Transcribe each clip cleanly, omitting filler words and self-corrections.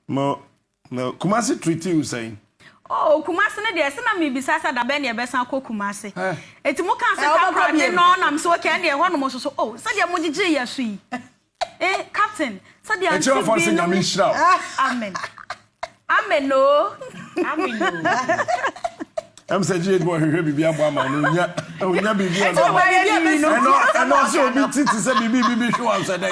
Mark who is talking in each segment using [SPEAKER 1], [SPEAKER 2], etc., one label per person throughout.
[SPEAKER 1] Mo na Kumasi treat you sɛn?
[SPEAKER 2] Oh Kumasi no deɛ sɛ na mebisa sɛ dabɛn na yɛbɛsan akɔ Kumasi. Eti mo kaa sɛ
[SPEAKER 3] Eh, wobɛkɔ
[SPEAKER 2] Takoradi
[SPEAKER 3] bio.
[SPEAKER 2] no na mesɛ okay ɛndeɛ ɛhɔ nom nso so oh sɛdeɛ mo gyegyee yɛ so yi eh captain sɛdeɛ
[SPEAKER 1] Akyire
[SPEAKER 2] ante
[SPEAKER 1] ɔfɔ sɛ
[SPEAKER 2] binom
[SPEAKER 1] Nyame nhyira wo.
[SPEAKER 2] Amen Amen oo.
[SPEAKER 4] Amen oo.
[SPEAKER 1] Ɛm sɛ GH bɔ hwehwɛ biribi abɔ ama no onya onya biribi
[SPEAKER 2] Ɛnti
[SPEAKER 1] ɔno
[SPEAKER 2] na wayɛ biribi no.
[SPEAKER 1] ɛno ɛno ɔsɛ obi ti te sɛ biribi biribi hwe wɔn sɛ dɛ.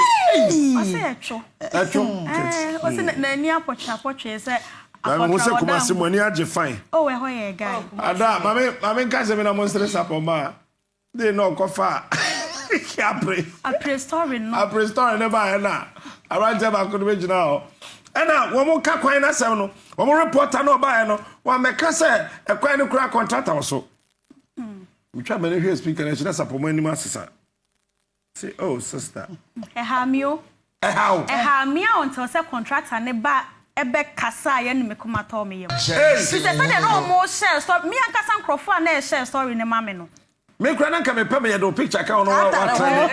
[SPEAKER 2] Ɔsɛ ɛtwo.
[SPEAKER 1] Ɛtwo.
[SPEAKER 2] Ɛɛ ɔsɛ n'ani apɔtwe apɔtwe sɛ
[SPEAKER 1] Na mehu
[SPEAKER 2] apɔtwe
[SPEAKER 1] sɛ
[SPEAKER 2] a wɔda
[SPEAKER 1] Kumasi
[SPEAKER 2] ho.
[SPEAKER 1] mo ani agye fine.
[SPEAKER 2] Oh ɛhɔ yɛ guy.
[SPEAKER 1] Ada maame maame nka sɛ mi na mo nsere sapɔ maa de na ɔkɔfa apre.
[SPEAKER 2] Apre story no.
[SPEAKER 1] Apre story ne baeɛ na aberanteɛ baako no bɛgyina hɔ ɛna wɔn ka kwan no asɛm no wɔn reporter no ɔbaeɛ no wɔamɛka sɛ ɛkwan no kura contractor wɔ so. Metwa m'ani hwɛ speaker no akyi na sapɔ mo anim asesa. Say oh sister.
[SPEAKER 2] Ɛhaa me o.
[SPEAKER 1] Ɛha wo.
[SPEAKER 2] Ɛhaa me a until sɛ contractor no ba bɛ kasaeɛ na me koma tɔɔ me yam.
[SPEAKER 1] Hey.
[SPEAKER 2] Firi sɛ sɛdeɛ na wɔn hyɛɛ story, me ankasa nkorɔfoɔ a na ɛhyɛɛ story no ma me no.
[SPEAKER 1] Me koraa na nka mepɛ meyɛ de wo picture ka ho na wa wa trend.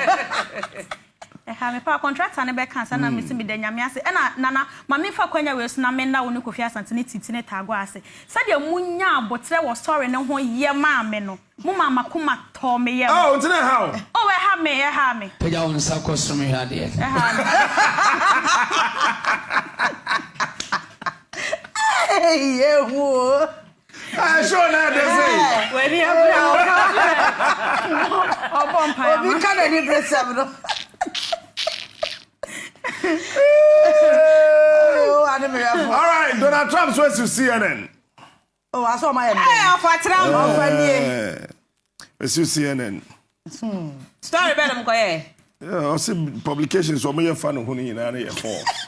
[SPEAKER 2] Ɛhaa me paa, contractor no bɛkaa saa na mese meda Nyame ase. Ɛna Nana ma menfa akwanya wei so na menna wo ne Kofi Asante ne Titi ne Taago ase. Sɛdeɛ mo nyaa aboterɛ wɔ story no ho yɛ maa me no. Mo maa m'akoma tɔɔ me yam.
[SPEAKER 1] Oh, nti na ɛha wo?
[SPEAKER 2] Oh, ɛha me, ɛha me.
[SPEAKER 5] Pagya wo nsa kɔ soro mehwɛ adeɛ.
[SPEAKER 2] Ɛha me.
[SPEAKER 3] Hey, ehu o.
[SPEAKER 1] Ah, show na ɛde sɛ.
[SPEAKER 2] W'ani abere a ɔka ɔbɔ mpaeɛ ama.
[SPEAKER 3] Obi ka n'ani bere sɛm no. Oh, ade mmerɛfo.
[SPEAKER 1] All right, Donald Trump so asiw CNN.
[SPEAKER 3] Oh, asɛ ɔma yɛ
[SPEAKER 4] Hey, ɔfa Trump.
[SPEAKER 3] Ɔfa nie.
[SPEAKER 1] Ɛsi CNN.
[SPEAKER 4] Story bɛn na mo kɔyɛ?
[SPEAKER 1] Ɔsi publications wɔn yɛ fa ne ho no nyinaa no yɛ false.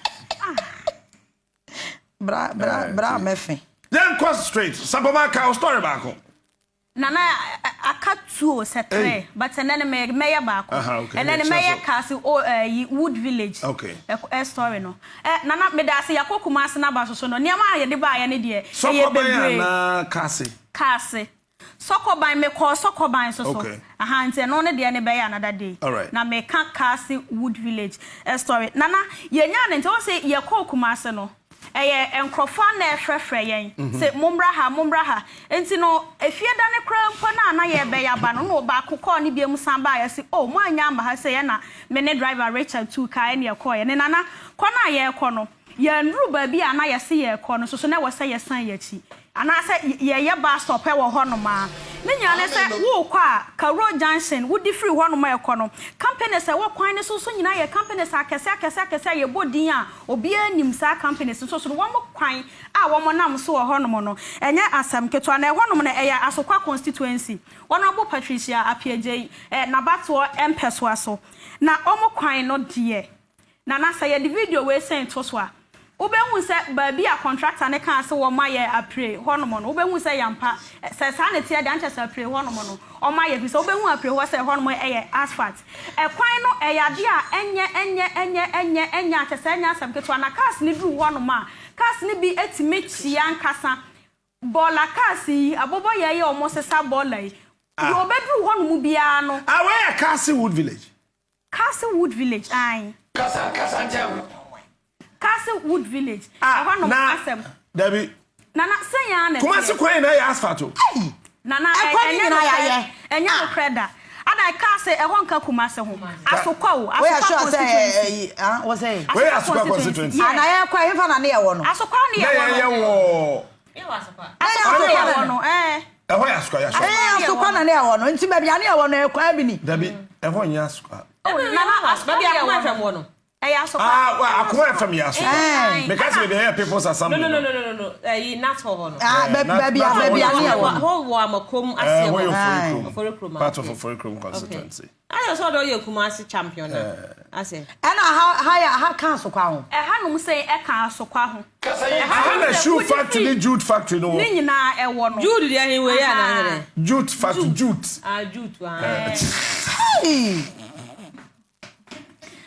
[SPEAKER 3] Bra bra bra mɛfe.
[SPEAKER 1] Yɛn kɔ straight. Sapoma ka o story baako.
[SPEAKER 2] Nana aka two o sɛ three but ɛnɛ no mɛ mɛyɛ baako. Ɛnɛ no mɛyɛ Kasi o ɛyi Wood Village.
[SPEAKER 1] Okay.
[SPEAKER 2] Ɛ story no. Ɛ Nana medaase yɛakɔ Kumasi na aba soso no nneɛma a yɛde baayɛ no deɛ ɛyɛ
[SPEAKER 1] Sɔkɔban
[SPEAKER 2] bebree.
[SPEAKER 1] anaa Kasi?
[SPEAKER 2] Kasi. Sɔkɔban mekɔɔ Sɔkɔban nso so.
[SPEAKER 1] Okay.
[SPEAKER 2] Aha nti ɛno ne deɛ no bɛyɛ another day.
[SPEAKER 1] Alright.
[SPEAKER 2] Na meka Kasi Wood Village story. Nana yɛnyaa no nti wohu sɛ yɛkɔɔ Kumasi no Ɛyɛ nkurɔfoɔ a na ɛrefrɛfrɛ yɛn sɛ, Mommra ha, mommra ha. Enti no, efie da no koraa mpo no a na yɛrebɛyɛ aba no, na ɔbaako kɔɔ ne biam san baeɛ se, Oh, moannya amma ha sei. Ɛnna me ne driver Richard tuu kaa ɛnna yɛkɔeɛ. Ne nana, kɔ no a yɛrekɔ no, yɛannuru baabi a na yɛse yɛrekɔ no nso so na ɛwɔ sɛ yɛsan yɛn akyi. Anaasɛ yɛyɛ bus stop wɔ hɔnom a. Ne nyinaa ne sɛ worekɔ a, Kauro junction, wode firi hɔnom rekɔ no, companies a ɛwɔ kwan no so nso nyinaa yɛ companies akɛse akɛse akɛse a yɛbɔ din a obiara nim saa companies nso so no, wɔn kwan a wɔnam so wɔ hɔnom no, ɛnyɛ asɛm ketewa. Na ɛhɔnom no, ɛyɛ Asokwa constituency, Honourable Patricia Appiagyei n'abatoɔ mpɛsoa so. Na wɔn kwan no deɛ, Nana, sɛ yɛde video wei sei to so a, wobɛhu sɛ baabi a kɔntrakta no kaa sɛ wɔayɛ apire hɔnom no, wobɛhu sɛ ɛyɛ ampa. Sɛ saa na ɛteɛ deɛ, ankyɛ sɛ apire hɔnom no, wɔayɛ, ɛfiri sɛ wobɛhu apire hɔ sɛ ɛhɔnom yɛ asphalt. Ɛkwan no, ɛyɛ adeɛ a ɛnyɛ, ɛnyɛ, ɛnyɛ, ɛnyɛ, ɛnyɛ a, kyerɛ sɛ ɛnyɛ asɛm ketewa. Na cars no duru hɔnom a, cars no bi tumi kyea ankasa. Bɔɔla cars yi, abobɔyɛɛ yi a wɔsesa bɔɔla yi, deɛ ɔbɛduru hɔnom biara no.
[SPEAKER 1] Ah, wei yɛ Castle Wood Village.
[SPEAKER 2] Castle Wood Village, ae.
[SPEAKER 5] Kasa kasa ntɛm.
[SPEAKER 2] Castle Wood Village,
[SPEAKER 1] Ah,
[SPEAKER 2] ɛhɔ nom
[SPEAKER 1] na,
[SPEAKER 2] asɛm.
[SPEAKER 1] dabi.
[SPEAKER 2] Nana, sɛn ara na ɛteɛ.
[SPEAKER 1] Kumasi kwan nyinaa yɛ asphalt o.
[SPEAKER 3] Ei!
[SPEAKER 2] Nana, ɛ,
[SPEAKER 3] Ɛkwan no
[SPEAKER 2] ɛnyɛ
[SPEAKER 3] nyinaa
[SPEAKER 2] nokorɛ,
[SPEAKER 3] yɛayɛ.
[SPEAKER 2] ɛnyɛ
[SPEAKER 3] Ah!
[SPEAKER 2] nokorɛ da. Adan, Castle, ɛhɔ nka Kumasi ho. Asokwa o,
[SPEAKER 3] Woyɛ
[SPEAKER 2] Asokwa
[SPEAKER 3] sure sɛ
[SPEAKER 2] constituency.
[SPEAKER 3] ɛyi, ah, wɔ sɛ?
[SPEAKER 1] Wei yɛ
[SPEAKER 2] Asokwa
[SPEAKER 1] Asokwa
[SPEAKER 2] constituency,
[SPEAKER 1] constituency.
[SPEAKER 2] yes.
[SPEAKER 3] Ah, na yɛkɔ ɛhefa na ne yɛwɔ no?
[SPEAKER 2] Asokwa ne
[SPEAKER 1] Na
[SPEAKER 2] yɛwɔ no.
[SPEAKER 1] yɛyɛ wɔ.
[SPEAKER 2] Asokwa ne yɛwɔ no, ɛɛ.
[SPEAKER 1] Ɛhɔ yɛ Asokwa, yɛ Asokwa.
[SPEAKER 3] Ɛɛ, Asokwa na ne yɛwɔ no. Nti baabi a ne yɛwɔ no, ɛyɛ kwan bi ni.
[SPEAKER 1] Dabi, ɛhɔ nyɛ Asokwa.
[SPEAKER 2] Oh, Nana, Asokwa ne yɛwɔ no.
[SPEAKER 4] no.
[SPEAKER 2] Ɛyɛ Asokwa.
[SPEAKER 1] Ah, wa, Akoma FM yɛ Asokwa.
[SPEAKER 3] Ɛɛ.
[SPEAKER 1] Meka sɛ baabi a ɛyɛ People's Assembly
[SPEAKER 4] No, no,
[SPEAKER 1] no.
[SPEAKER 4] no, no, no, no. Ɛyi, Nat hɔ hɔ no.
[SPEAKER 3] Ah,
[SPEAKER 1] Eh,
[SPEAKER 3] baabi a
[SPEAKER 1] Nat hɔ
[SPEAKER 3] baabi a ne
[SPEAKER 1] yɛ
[SPEAKER 3] yɛwɔ no.
[SPEAKER 4] Hɔ wɔ Amakom
[SPEAKER 1] Eh,
[SPEAKER 4] aseɛ
[SPEAKER 1] hɔ
[SPEAKER 4] hɔ.
[SPEAKER 1] yɛ
[SPEAKER 3] Aye.
[SPEAKER 1] Oforikrom.
[SPEAKER 4] Oforikrom,
[SPEAKER 1] Part of
[SPEAKER 4] okay.
[SPEAKER 1] Oforikrom constituency.
[SPEAKER 4] Ayɛ sɛ ɔdɔ yɛ Kumasi champion a. Asɛ.
[SPEAKER 3] Ɛna ha ha yɛ ha ka Asokwa ho.
[SPEAKER 2] Ɛhanom sei ɛka Asokwa ho.
[SPEAKER 1] Aha na
[SPEAKER 2] Ɛhanom sɛ
[SPEAKER 1] shoe
[SPEAKER 2] wode
[SPEAKER 1] factory
[SPEAKER 2] firi
[SPEAKER 1] ne jute factory no wɔ.
[SPEAKER 2] ne nyinaa ɛwɔ no.
[SPEAKER 4] Jude deɛ he wei anaa
[SPEAKER 2] Ahaa.
[SPEAKER 4] sɛ dɛn?
[SPEAKER 1] Jute factory, jute.
[SPEAKER 4] Ah, Jute ah.
[SPEAKER 3] Hey!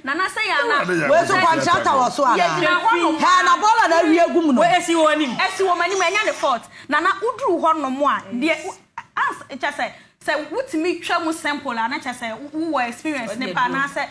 [SPEAKER 2] Nana sɛ yɛ ana.
[SPEAKER 3] Wei so kɔntrata wɔ so anaa?
[SPEAKER 2] Yɛgyina hɔnom
[SPEAKER 3] Hɛ na bɔɔla na awie agu mu no.
[SPEAKER 4] Wei esi wɔn anim.
[SPEAKER 2] Ɛsi wɔn anim ɛnyɛ ne fault. Nana woduru hɔnom a deɛ wo ans kyɛ sɛ sɛ wotumi twa mu simple a na kyɛ sɛ wowɔ experience ne pa anaasɛ.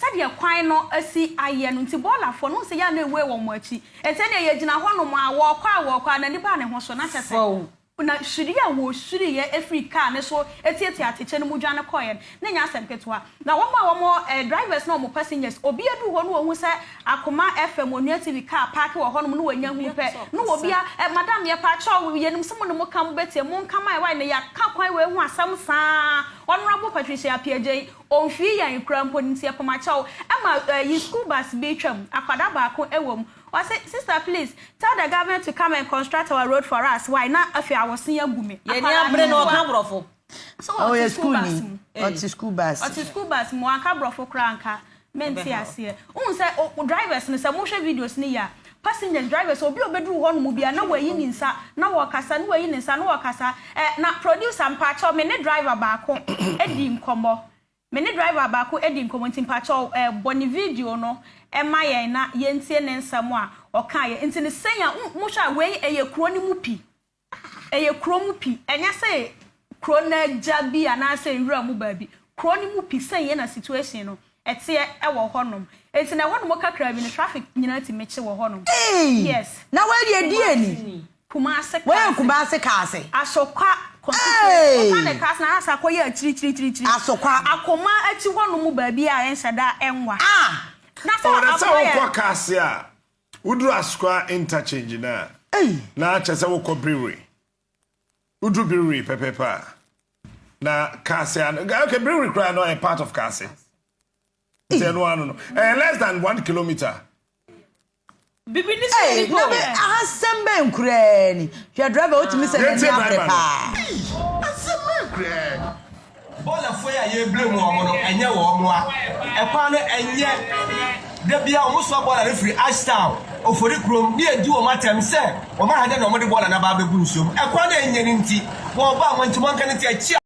[SPEAKER 2] Sɛdeɛ kwan no asi ayɛ no nti bɔɔlafoɔ no wohu sɛ yɛ a na ɛwue wɔn akyi. Nti ɛnneɛ yɛgyina hɔnom a wɔrekɔ a wɔrekɔ a n'ani baa ne ho so na kyerɛ sɛ na hwiri a wɔhwiriiɛ firii kaa no so tiatia atɛkyɛ no mu dwane kɔeɛ no na ɛnyɛ asɛm ketewa. Na wɔn a wɔn eh, drivers ne wɔn passengers obi aduru hɔ na wɔhu sɛ Akoma FM Onua TV kaa paake wɔ hɔnom na wɔanya hu pɛ na obi a eh, madam yɛpaakyɛw yɛnim sɛ mo ne mo ka mobɛtie monka ma yɛ na yɛaka kwan wei ho asɛm saa Honourable Patricia Appiagyei Ɔmfii yɛn koraa mpo nti yɛpam akyɛw ma ɛyi school bus bi retwam, akwadaa baako wɔ mu. Ɔse sister please tell the government to come and construct our road for us why na afei awɔse agu me.
[SPEAKER 4] Yɛn ani
[SPEAKER 2] Akwadaa
[SPEAKER 4] abere no
[SPEAKER 2] ketewa.
[SPEAKER 4] ɔka borɔfo.
[SPEAKER 2] Sɛ
[SPEAKER 3] Ɔyɛ
[SPEAKER 2] ɔte school bus
[SPEAKER 3] sukuuni.
[SPEAKER 2] mu.
[SPEAKER 3] Ɔte school bus.
[SPEAKER 2] Ɔte school bus mu wanka borɔfo koraa anka mente
[SPEAKER 4] Ɛbɛha wo.
[SPEAKER 2] aseɛ. Wohu sɛ o drivers no sɛ mohwɛ videos no yie a, passengers, drivers, obi a ɔbɛduru hɔnom biara na wayi ne nsa na wɔrekasa na wayi ne nsa na wɔrekasa. Eh, na producer mpaakyɛw me ne driver baako di nkɔmmɔ. Me ne driver baako di nkɔmmɔ nti mpaakyɛw eh, bɔ ne video no ma yɛn na yɛntie ne nsɛm a ɔkaeɛ. Nti no sɛn a, mohwɛ a wei ɛyɛ kuro no mu pi. Ɛyɛ kuro mu pi. Ɛnyɛ sɛ kuro no agya bi anaasɛ nwura mu baabi. Kuro no mu pi sɛn na situation no ɛteɛ ɛwɔ hɔ nom. Nti na ɛhɔ nom kakra bi no traffic nyinaa tumi kye wɔ hɔ nom.
[SPEAKER 3] Eii!
[SPEAKER 2] Yes.
[SPEAKER 3] Na wei deɛ deɛ ni?
[SPEAKER 2] Kumase
[SPEAKER 3] Wei yɛ
[SPEAKER 2] Kaase.
[SPEAKER 3] Kumase Kaase.
[SPEAKER 2] Asokwa constituency. Woka ne
[SPEAKER 3] Eii!
[SPEAKER 2] Kaase na asɛ akɔyɛ akyirikyirikyirikyiri.
[SPEAKER 3] Asokwa.
[SPEAKER 2] Akoma akyi hɔ nom baabi a ɛnhyɛ da ɛnwa.
[SPEAKER 3] Ah!
[SPEAKER 2] Na sɛ
[SPEAKER 1] Oh, na sɛ
[SPEAKER 2] akɔyɛ.
[SPEAKER 1] wokɔ Kaase a, Woduru Asukwa interchange no a, na kyerɛ sɛ wokɔ Brewery. Woduru Brewery pɛpɛɛpɛ a, na Kaase ano, okay, Brewery koraa no ɛyɛ part of Kaase. Nti ɛno ano no, ɛyɛ less than 1 kilometer.
[SPEAKER 4] Bibi ni sɛ
[SPEAKER 3] Ei,
[SPEAKER 4] nipa
[SPEAKER 3] na
[SPEAKER 4] o.
[SPEAKER 3] me ahasɛm bɛn koraa ni. Hwɛ driver wotumi sɛ n'ani
[SPEAKER 1] Yɛntie
[SPEAKER 3] abere
[SPEAKER 1] driver no.
[SPEAKER 3] paa.
[SPEAKER 6] Asɛm bɛn koraa ni.
[SPEAKER 7] Bɔɔlafoɔ yi a yɛreblame wɔn no, ɛnyɛ wɔn mmoa. Ɛkwan no ɛnyɛ. Da biara wɔn soa bɔɔla no firi Ashtown, Ofori kurom, ne yɛdi wɔn atɛm sɛ wɔn aha dɛ na wɔde bɔɔla no aba abɛgu nsuo mu. Ɛkwan no ɛnyɛ no nti, wɔba a wɔnti wɔnka no nti akyi a.